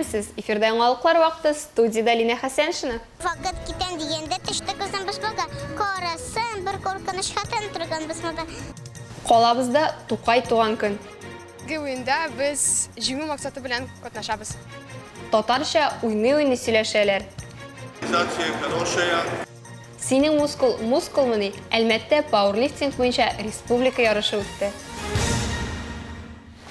Исәнмесез! Эфирда яңалыклар вакыты, студиядә Линә Хәсәншина. Вакыт китәм дигәндә төште күзем басмага. Карасам, бер куркыныч хатын торган басмада. Калабызда Тукай туган көн. Ге уенда без җиңү максаты белән катнашабыз. Татарча уйный-уйный сөйләшәләр. Организация хорошая. Синең мускул мускулмыни? Әлмәттә пауэрлифтинг буенча республика ярышы үтте.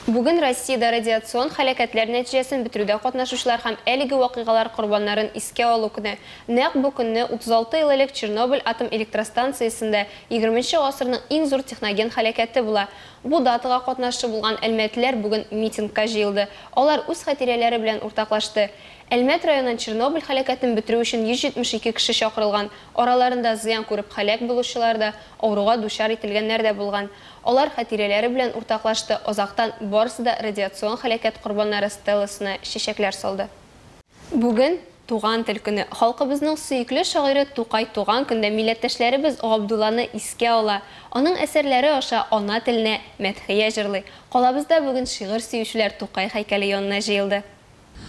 Бүген Россиядә радиацион һәлакәтләр нәтиҗәсен бетерүдә катнашучылар һәм әлеге вакыйгалар корбаннарын искә алу көне. Нәкъ бу көнне, 36 ел элек Чернобыль атом электростанциясендә егерменче гасырның иң зур техноген һәлакәте була. Бу датага катнашы булган әлмәтлеләр бүген митингка җыелды. Алар үз хатирәләре белән уртаклашты. Әлмәт районыннан Чернобыль һәлакәтен бетерү өчен 172 кеше чакырылган. Араларында зыян күреп һәлак булучылар да, авыруга дучар ителгәннәр дә булган. Алар хатирәләре белән уртаклашты, азактан барысы да радиацион һәлакәт корбаннары стелласына чәчәкләр салды. Бүген, Туган тел көне. Халкыбызның сөекле шагыйре Тукай туган көндә милләттәшләребез Габдулланы искә ала, аның әсәрләре аша ана теленә мәдхия җырлый. Калабызда бүген шигырь сөючеләр Тукай һәйкәле янына җыелды.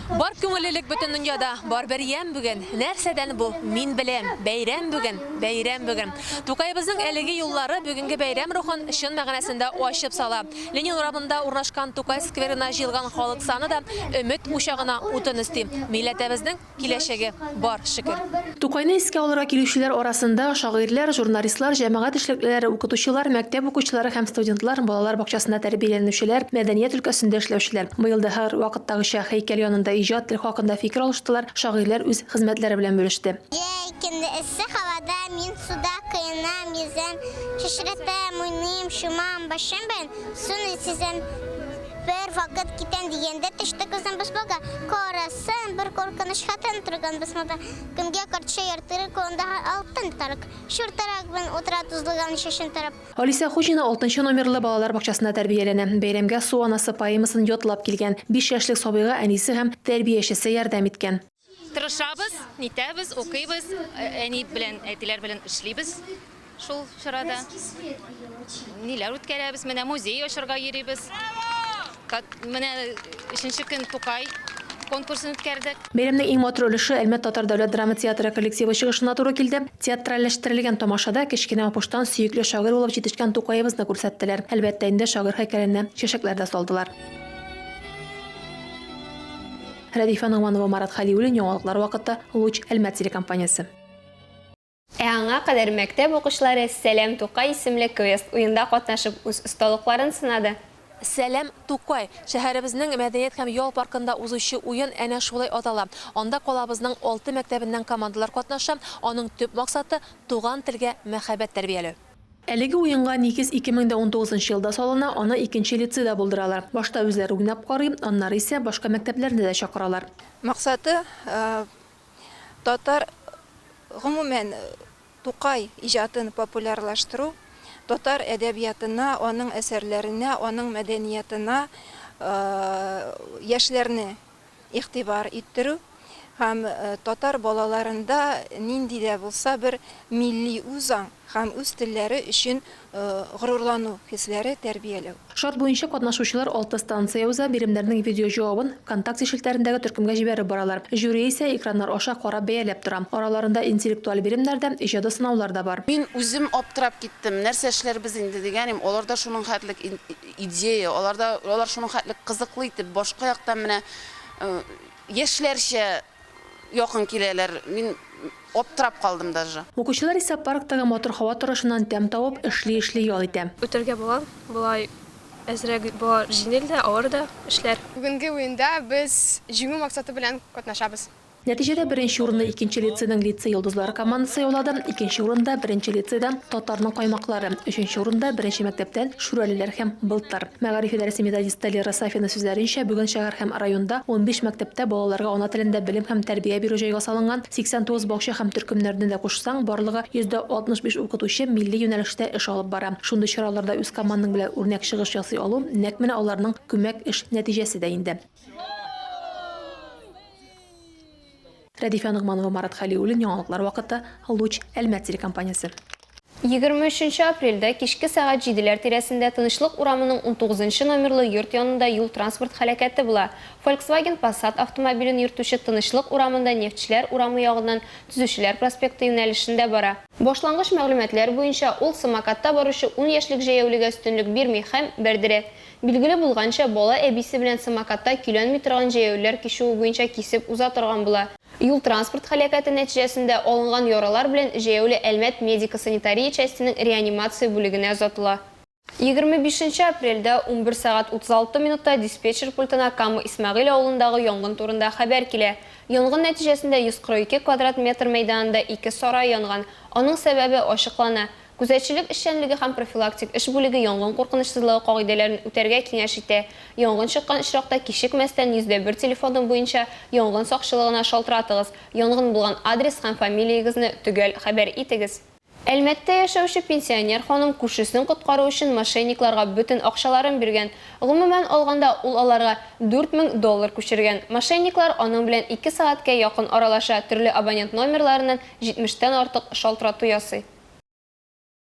Бар күңеллелек бөтен дөньяда, Бар бер ямь бүген. Нәрсәдән бу? Мин беләм, Бәйрәм бүген, бәйрәм бүген. Тукаебызның әлеге юллары бүгенге бәйрәм рухын чын мәгънәсендә ачып сала. Ленин урамында урнашкан Тукай скверына җыелган халык саны да өмет учагына утын өсти. Милләтебезнең киләчәге бар, шөкер. Тукайны искә алырга килүчеләр арасында шагыйрьләр, журналистлар, җәмәгать эшлеклеләре, укытучылар, мәктәп укучылары һәм студентлар, балалар бакчасында тәрбияләнүчеләр, мәдәният өлкәсендә эшләүчеләр. Быел да һәрвакыттагыча һәйкәл янында иҗат, тел хакында фикер алыштылар, шагыйрьләр үз хезмәтләре белән бүлеште. Җәй көне эссе һавада мин суда коенам, йөзәм, чәчрәтәм, уйныйм, чумам, башым белән суны сөзәм. Бер вакыт китәм дигәндә төште күзем басмага. Карасам, бер куркыныч хатын торган басмада. Кемгә каршы яртыры кулындагы алтын тарак. Шур тарак белән утыра тузлыган чәчен тарап. Алисә Хуҗина алтынчы номерлы балалар бакчасында тәрбияләнә. Бәйрәмгә Су анасы поэмасын ятлап килгән. Биш яшьлек сабыйга әнисе һәм тәрбиячесе ярдәм иткән. Тырышабыз, нитәбез, укыйбыз, әни белән, әтиләр белән эшлибез шул чарада. Ниләр үткәрәбез, менә музей ачарга йөрибез. Менә өченче көн Тукай конкурсын үткәрдек. Бәйрәмнең иң матур өлеше Әлмәт татар дәүләт драма театры коллективы чыгышына туры килде. Театральләштерелгән тамашада кечкенә Апуштан сөекле шагыйрь булып җитешкән Тукаебызны күрсәттеләр. Әлбәттә инде, шагыйрь һәйкәленә чәчәкләр дә салдылар. Рәдифә Ногманова, Марат Хәлиуллин, Яңалыклар вакыты, Луч, Әлмәт телекомпаниясе. Ә аңа кадәр мәктәп укучылары Сәлам Тукай исемле квест-уенда катнашып үз осталыкларын сынады. Сәлам Тукай! Шәһәребезнең Мәдәният һәм ял паркында узучы уен әнә шулай атала. Анда калабызның алты мәктәбеннән командалар катнаша. Аның төп максаты, туган телгә мәхәббәт тәрбияләү. Әлеге уенга нигез 2019 нчы елда салына, аны икенче лицейда булдыралар. Башта үзләре уйнап карый, аннары исә башка мәктәпләрне дә чакыралар. Максаты, татар, гомумән, Тукай иҗатын популярлаштыру, татар әдәбиятына, аның әсәрләренә, аның мәдәниятына яшьләрне игътибар иттерү һәм татар балаларында нинди дә булса бер милли үзаң һәм үз телләре өчен горурлану хисләре тәрбияләү. Шарт буенча катнашучылар алты станция уза, биремнәрнең видеоҗавабын ВКонтакте челтәрендәге төркемгә җибәреп баралар. Жюри исә экраннар аша карап бәяләп тора. Араларында интеллектуаль биремнәр дә, иҗади сынаулар да бар. Мин үзем аптырап киттем, нәрсә эшләрбез инде дигән идем, аларда шуның хәтлек идея, аларда, алар шуның хәтлек кызыклы итеп, башка яктан менә яшьләрчә якын киләләр, мин аптырап калдым даже. Укучылар исә парктагы матур һава торышыннан тәм табып, эшли-эшли ял итә. Үтәргә була, болай әзрәк була җиңел дә, авыр да эшләр. Бүгенге уенда без җиңү максаты белән катнашабыз. Нәтиҗәдә беренче урынны икенче лицейның Лицей йолдызлары командасы яулады, икенче урында, беренче лицейдан Татарның каймаклары, өченче урында, беренче мәктәптән Шүрәлеләр һәм Былтыр. Мәгариф идарәсе методисты Лера Сафина сүзләренчә, бүген шәһәр һәм районда 15 мәктәптә балаларга ана телендә белем һәм тәрбия бирү җайга салынган, 89 бакча һәм төркемнәрне дә кушсаң, барлыгы 65 укытучы милли юнәлештә эш алып бара. Шундый чараларда үз командаң белән үрнәк чыгыш ясый алу, нәкъ менә аларның күмәк эш нәтиҗәсе дә инде. Рәдифә Ногманова, Марат Хәлиуллин, Яңалыклар вакыты, Луч, Әлмәт телекомпаниясе. 23 апрельдә кичке сәгать җиделәр тирәсендә Тынычлык урамының унтугызынчы номерлы йорт янында юл-транспорт һәлакәте була. Volkswagen Passat автомобилен йөртүче Тынычлык урамында Нефтьчеләр урамы ягыннан Төзүчеләр проспекты юнәлешендә бара. Башлангыч мәгълүматлар буенча, ул самокатта баручы ун яшьлек җәяүлегә өстенлек бирми һәм бәрдерә. Билгеле булганча, бала әбисе белән самокатта көйләнми торган җәяүлеләр кичүе буенча кисеп уза торган була. Юл-транспорт һәлакәте нәтиҗәсендә алынган яралар белән җәяүле Әлмәт медико-санитария частенең реанимация бүлегенә озатыла. 25 нче апрельдә 11 сәгать 36 минутта диспетчер пультына Кама-Исмәгыйль авылындагы янгын турында хәбәр килә. Янгын нәтиҗәсендә 142 квадрат метр мәйданында ике сарай янган. Аның сәбәбе ачыклана. Күзәтчелек эшчәнлеге һәм профилактик эш бүлеге янгын куркынычсызлыгы кагыйдәләрен үтәргә киңәш итә. Янгын чыккан очракта кичекмәстән 101 телефоны буенча янгын сакчылыгына шалтыратыгыз, янгын булган адрес һәм фамилиягезне төгәл хәбәр итегез. Әлмәттә яшәүче пенсионер ханым күршесен коткару өчен мошенникларга бөтен акчаларын биргән. Гомумән алганда, ул аларга 4000 доллар күчергән. Мошенниклар аның белән ике сәгатькә якын аралаша, төрле абонент номерларыннан җитмештән артык шалтырату ясый.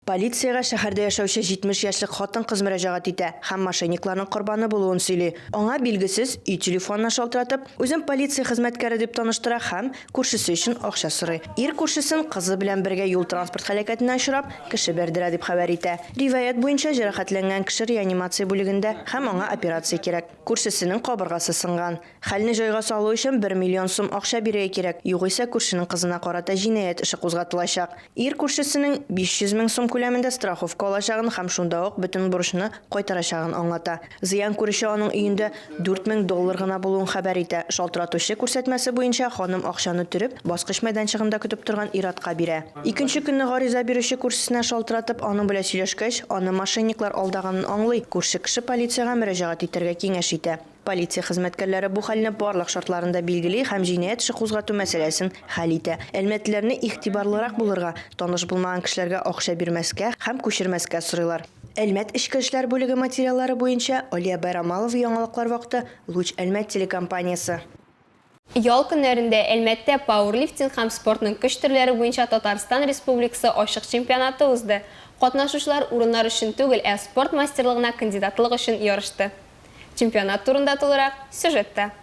Полициягә шәһәрдә яшәүче 70 яшьлек хатын-кыз мөрәҗәгать итә һәм мошенникларның корбаны булуын сөйли. Аңа билгесез өй телефонына шалтыратып, үзен полиция хезмәткәре дип таныштыра һәм күршесе өчен акча сорый. Ир күршесен кызы белән бергә юл-транспорт һәлакәтенә очрап, кеше бәрдерә дип хәбәр итә. Риваять буенча, җәрәхәтләнгән кеше реанимация бүлегендә һәм аңа операция кирәк. Күршесенең кабыргасы сынган. Хәлне җайга салу өчен бер миллион сум акча бирергә кирәк, югыйсә күршенең кызына карата җинаять эше кузгатылачак. Ир күршесенең 500 мең сум күләмендә страховка алачагын һәм шунда ук бөтен бурычны кайтарачагын аңлата. Зыян күрүче аның өендә 4000 доллар гына булуын хәбәр итә. Шалтыратучы күрсәтмәсе буенча, ханым акчаны төреп, баскыч мәйданчыгында көтеп торган ир-атка бирә. Икенче көнне гариза бирүче күршесенә шалтыратып, аның белән сөйләшкәч, аны мошенниклар алдаганын аңлый, күрше кеше полициягә мөрәҗәгать итәргә киңәш итә. Полиция хезмәткәрләре бу хәлне барлык шартларын да билгели һәм җинаять эше кузгату мәсьәләсен хәл итә. Әлмәтлеләрне игътибарлырак булырга, таныш булмаган кешеләргә акча бирмәскә һәм күчермәскә сорыйлар. Әлмәт эчке эшләр бүлеге материаллары буенча Алия Байрамалова Яңалыклар вакыты, Луч Әлмәт телекомпаниясе. Ял көннәрендә Әлмәттә пауэрлифтинг һәм спортның көч төрләре буенча Татарстан Республикасы ачык чемпионаты узды. Катнашучылар урыннар өчен түгел, ә спорт мастерлыгына кандидатлык өчен ярышты. Чемпионат турында тулырак, сюжетта.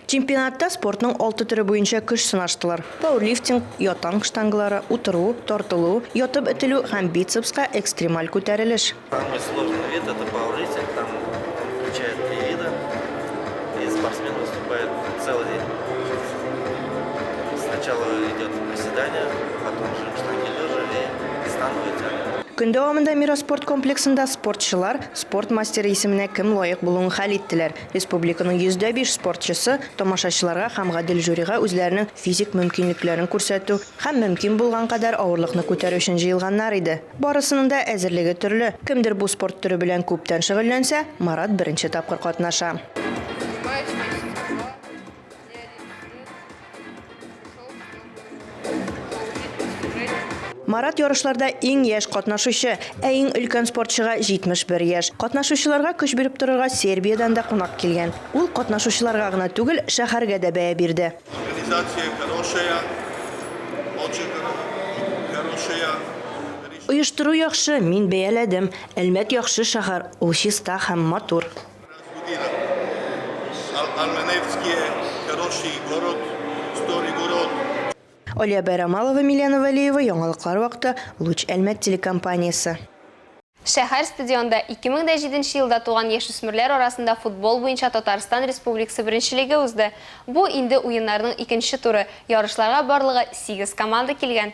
Чемпионатта спортның алты төре буенча көч сынаштылар, пауэрлифтинг, ятанг штангалары, утыру, тартылу, ятып этелү һәм бицепска экстремаль күтәрелеш. Самый сложный вид это пауэрлифтинг, там он включает три вида, и спортсмен выступает целый день. Сначала идет приседание, потом жим штанги лежа и становая тяга. Көн дәвамында Мирас спорт комплексында спортчылар спорт мастеры исеменә кем лаек булуын хәл иттеләр. Республиканың 105 спортчысы тамашачыларга һәм гадел жюрига үзләренең физик мөмкинлекләрен күрсәтү һәм мөмкин булган кадәр авырлыкны күтәрү өчен җыелганнар иде. Барысының да әзерлеге төрле. Кемдер бу спорт төре белән күптән шөгыльләнсә, Марат беренче тапкыр катнаша. Марат ярышларда иң яшь катнашучы, ә иң өлкән спортчыга 71 яшь. Катнашучыларга көч биреп торырга Сербиядән дә кунак килгән. Ул катнашучыларга гына түгел, шәһәргә дә бәя бирде. Организация хорошая, очень хорошая. Оештыру яхшы, мин бәяләдем. Әлмәт яхшы шәһәр, ул чиста һәм матур. Алия Бәйрамалова, Милена Вәлиева, Яңалыклар вакыты, Луч Әлмәт телекомпаниясе. Шәһәр стадионда 2007 нче елда туган яшүсмерләр арасында футбол буенча Татарстан Республикасы беренчелеге узды. Бу инде уеннарның икенче туры. Ярышларга барлыгы сигез команда килгән.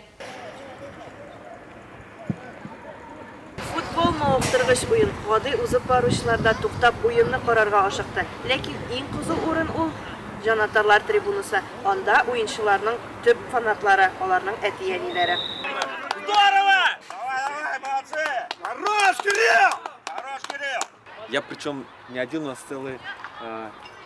Футбол, мавыктыргыч уен. Гади узып баручылар да туктап уенны карарга ашыкты. Ләкин иң кызу урын ул, җанатарлар трибунасы. Анда уенчыларның төп фанатлары, аларның әти-әниләре. Здорово! Давай, давай, молодцы! Хорош, Кирилл! Хорош, Кирилл! Я причем не один, у нас целый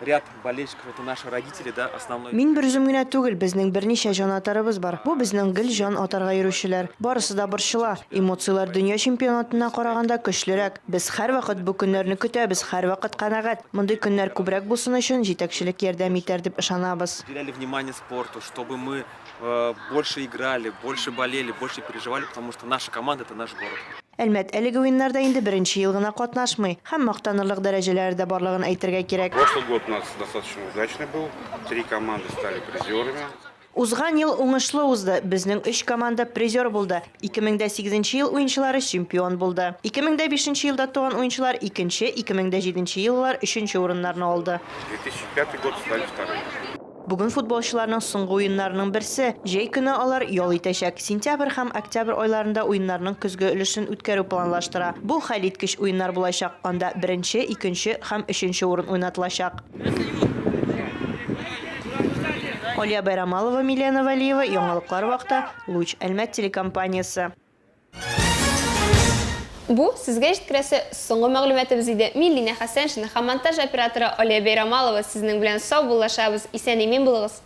Ряд болельщиков, это наши родители, да, основной. Мин берүзем генә түгел, безнең берничә җанатарыбыз бар. Бу безнең гел җан атарга йөрүчеләр. Барысы да борчыла. Эмоцияләр дөнья чемпионатына караганда көчлерәк. Без һәрвакыт бу көннәрне көтәбез, һәрвакыт канәгать. Мондый көннәр күбрәк булсын өчен җитәкчелек ярдәм итәр дип ышанабыз. Уделяли внимание спорту, чтобы мы больше играли, больше болели, больше переживали, потому что наша команда, это наш город. Әлмәт әлеге уеннарда инде беренче ел гына катнашмый һәм мактанырлык дәрәҗәләре дә барлыгын әйтергә кирәк. Прошлый год у нас достаточно удачный был, три команды стали призерами. Узган ел уңышлы узды, безнең өч команда призер булды. 2008 нче ел уенчылары чемпион булды. 2005 нче елда туган уенчылар икенче, 2007 нче еллар өченче урыннарны алды. 2005 год стали вторыми. Бүген футболчыларның соңгы уеннарының берсе. Җәй көне алар ял итәчәк. Сентябрь һәм октябрь айларында уеннарның көзге өлешен үткәрү планлаштыра. Бу хәлиткеч уеннар булачак, анда беренче, икенче һәм өченче урын уйнатылачак. Алия Байрамалова, Милена Вәлиева, Яңалыклар вакыты, Луч, Әлмәт телекомпаниясе. Бу сезгә җиткерәсе соңгы мәгълүматыбыз иде. Мин Линә Хәсәншина һәм монтаж операторы Алия Бәйрамалова сезнең белән саубуллашабыз. Исән-имин булыгыз!